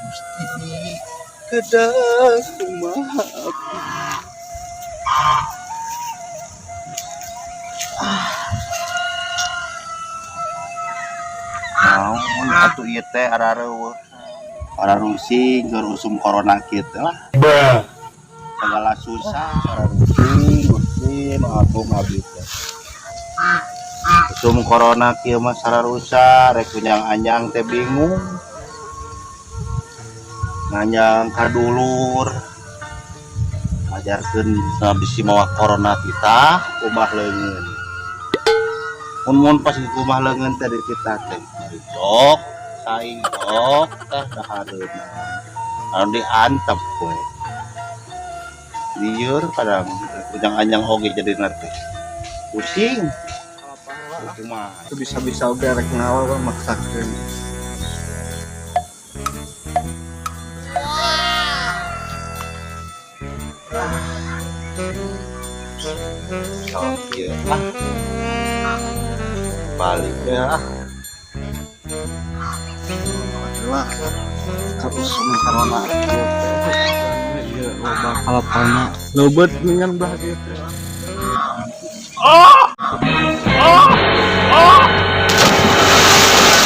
Gusti, kedah kumaha abdi? Ah. Naon atuh ieu teh arareuweuh? Ararusing keur usum corona kieu teh lah. Segala susah. Ararusing Gusti nu agung abdi teh. Usum corona kieu mah sararusa, rek kunjang anjang teh bingung. Nganjang ka dulur. Ngajarkeun bisi mawa corona kita kumbah leungeun. Mun pas kumbah leungeun teh di kita teh jok saing jok teh dahareuna. Anu diantep we. Lieur kadang ujang anjang oge jadi ngerti. Pusing. Kumaha? Itu bisa-bisa oge rek ngawal maksakeun. Sok ieu ah. Balik ya ah. Lah, usum corona kieu teh. Ieu loba kalapana. Leubeut dengan belah dieu teh.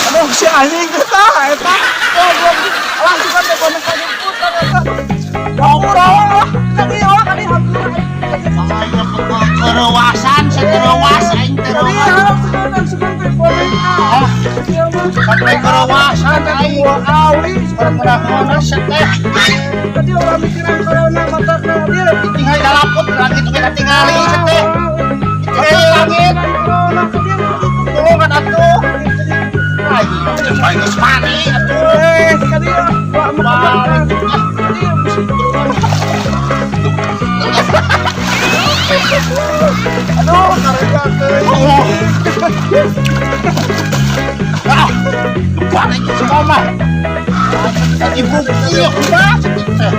Aduh, si anjing eta eta. Goblok. Alah, sugan teh boneka jemputan eta. Goblok lah. Kadi lah kadi hampura. Kerewasan, sekerewas aing teh. Kadi haram sugan sugan teh boneka. Ieu mah Sampai kerewasan aing. buah awi sugan teh. Corona teh. Tadi orang mikiran corona matakna dia. Tinggal dalaput lagi tuh kita tingali teh. Tinggal langit. Corona ke dia mah gitu. Tulungan atuh. Aing paling geus mani atuh. Eh, kadi wah mau Balik. Kadi aduh, karega teh. Oh. Ah, balik semua mah. Ibu ieu kumaha teh?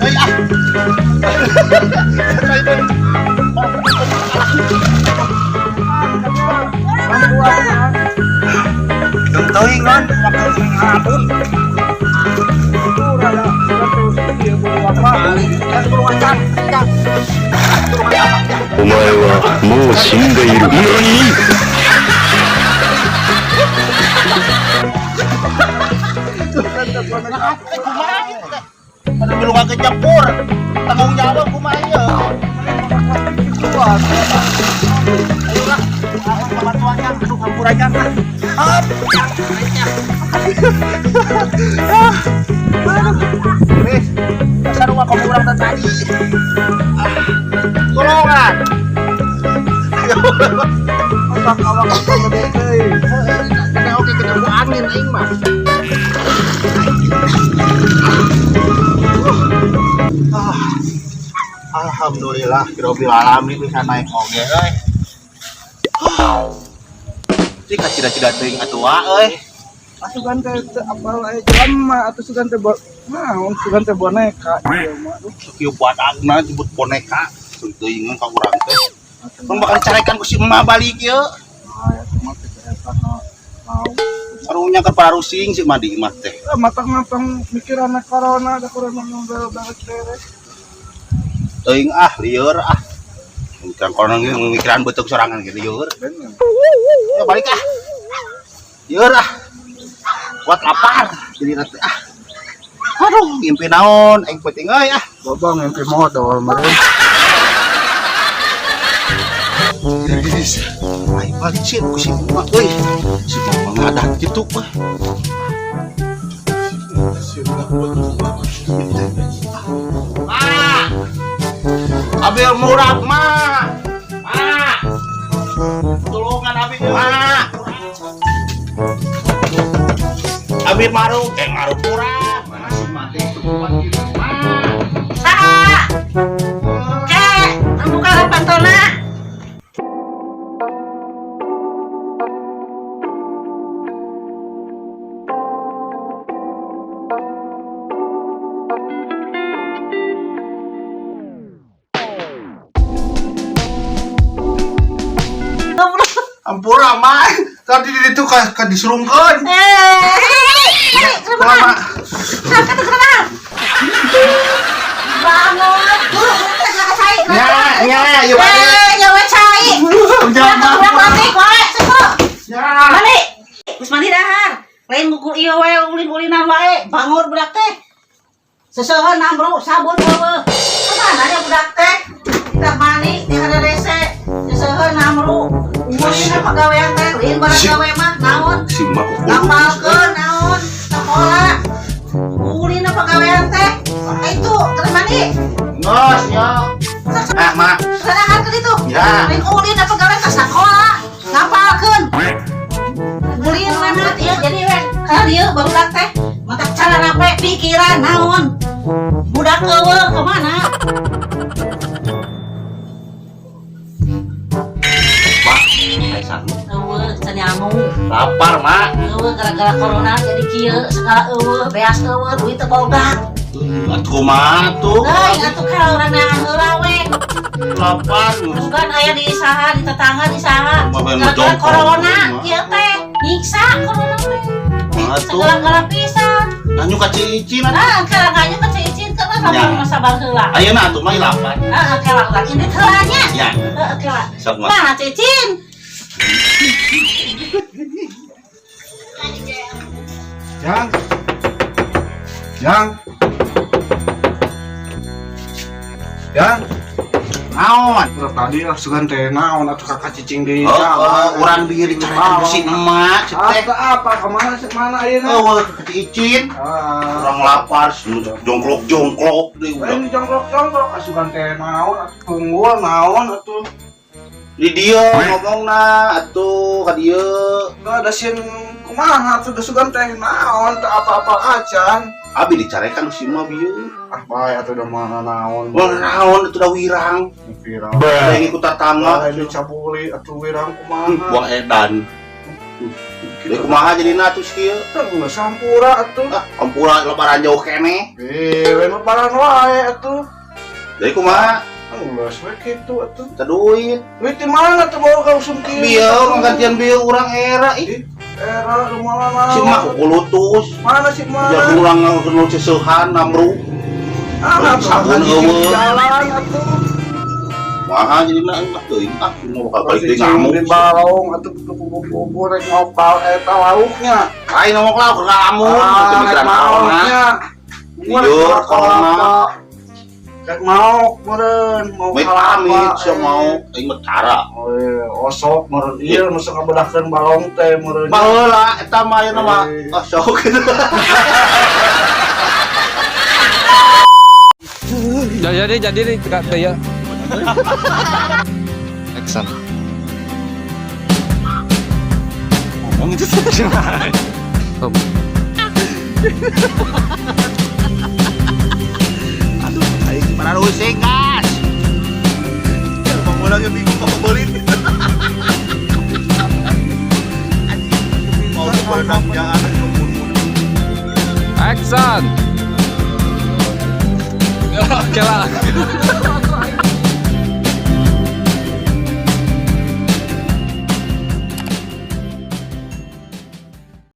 Euy ah. Teuing non, ampun. お前はもう死んでいる。何。 Anu belum kejepur. Tanggung jawab kumaha ieu? Ayo lah, pembantuannya, aduh hampurannya lah. Up. Wes, dasar rumah kamu urang tadi. Tolongan. Otak awak gede teuing. Kena oke kena bu angin aing mah. Ah, alhamdulillah, Rabbil alamin bisa naik oge euy. Cik cida-cida teuing atuh euy. Asugan teh teu apal aya jelema atuh sugan teh naon sugan teh boneka ieu mah. Aduh, Kieu badagna jebut boneka. Teuing ka urang teh. Mun bakal dicarekan ku si emak balik ieu. Ah, ya mah teh eta mau. Karunya keur pararusing si emak di imah teh. Eh, matang-matang mikiran corona da corona nu beres beres. Teuing ah lieur ah. Mikiran corona ge mikiran beuteung sorangan ge lieur. Bener. Ya balik ah. Lieur ah. Kuat lapar jadi nanti ah. Aduh, ngimpi naon aing penting euy ah. Babang ngimpi modal meureun. Aing balik sih ku si emak euy. Si emak ngadat kitu mah. Ma. Abil murah ma. Ma. Tulungan abi ma. Abi maruk, eh maruk murah. Mana si mati itu Ma. Saha? Kek, buka pantona. Ampura ma. Tadi di ditu ka disurungkeun. Eh, Lama. Bangun, buru teh ka cai. Nya, nya, ieu balik. Eh, ya we cai. Jangan. Budak leutik wae, suku. Ya. Mandi. Geus mandi dahar. Lain ngukur ieu wae ulin-ulinan wae. Bangun budak teh. Seseuheun amru sabun eueuh. Kemana ya budak teh? Kita mandi di ada rese. Seseuheun amru. Ulin pagawean teh, lain barang gawe mah naon? Si mak Ngapalkeun naon? Sekolah. Ulin pagawean teh. Itu, keur mandi. Ngos, ya. Ah, mak. Sadahar ke ditu. Ya. Lain ulin pagawean ka sakola. Ngapalkeun. Ulin lah ieu jadi we ka dieu barudak teh. Mata cara rape pikiran naon. Budak eueuh kemana? Mak, ai sangu. Eueuh can nyamu. Lapar, mak. Eueuh gara-gara corona jadi kieu segala eueuh beas eueuh duit teu boga. Atuh kumaha tuh? Euy atuh ka urang neangan heula we. Lapar. Bukan aya di saha di tetangga di saha. Gara-gara corona kieu teh nyiksa corona teh. Kumaha tuh? Segala-gala pisan. Nganyu ka cicin atuh. Ah, kala nganyu ka cicin keur Ya. mah sabar heula. Ayeuna atuh mah lapar. Ah, kala urang ini heula nya. Ya. Heeh, kala. Sok mah. Mana cicin? Jang. Jang. Jang. Naon? Udah tadi lah sugan teh naon atuh kakak cicing di Oh, oh, urang bieu dicarekan ku si emak, si teh. Apa apa kemana sih mana ayeuna? Oh, ke cicin. Ah. Urang lapar, jongklok-jongklok deui udah. Lain jongkrok-jongkrok asugan teh naon atuh tunggul naon atuh. Di dieu ngomongna atuh ka dieu. Enggak ada sieun kumaha atuh da sugan teh naon teu apa-apa acan. Abi dicarekan ku si emak bieu. Ah bae atuh da mana naon. Wah, naon atuh da wirang. Wirang. Ada yang ikut tetangga. Lain dicabuli atuh wirang kumaha. Buang edan. Jadi kumaha jadina atuh kieu? Geus sampura atuh. Ah, ampura lebaran jauh keneh. Eh, lain lebaran wae atuh. Jadi kumaha? Geus we kitu atuh. Teu duit. Duit di mana tuh bawa ka usum kieu? Bieu manggantian bieu urang era ih. Era rumah mana? Si mah kukulutus. Mana sih mana? Ya urang nu seseuhan namru. Ah, sabun eueuh. Jalan atuh. Kumaha jadina ah teuing ah mau bakal balik deui ngamuk. Di balong atuh kubu-kubu rek ngopal eta lauknya. Lain ngomong lauk ngelamun atuh mikiran corona. Liur corona. Rek mau meureun mau Amit amit sia mau aing mah cara. Oh iya, osok meureun ieu nu sok ngabedahkeun balong teh meureun. Baheula eta mah ayeuna mah ah sok. Jadi nih ya. Action. Ngomong itu. Aduh, aing para rusing gas. Bang lagi bingung mau beli. Mau berenang jangan. Action. Oke lah.